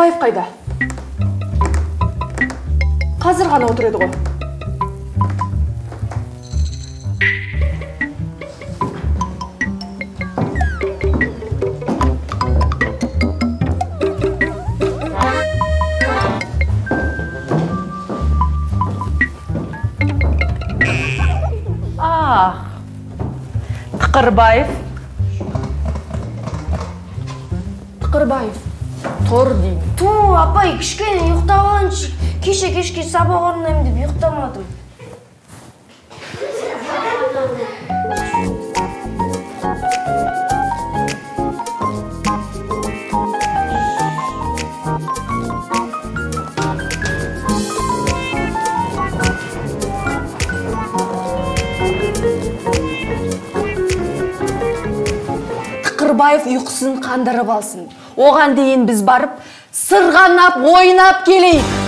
Тықырбаев қайда? Қазір ғана отыр еді ғой. Ах, Тықырбаев. Тықырбаев, тұр деймін. Ту, апай, кішкене ұйықтап алайыншы. Кеше кешке сабақ орындаймын деп ұйықтамадым. Тықырбаев ұйқысын қандырып алсын. Оған дейін біз барып, сырғанап, ойнап келейік.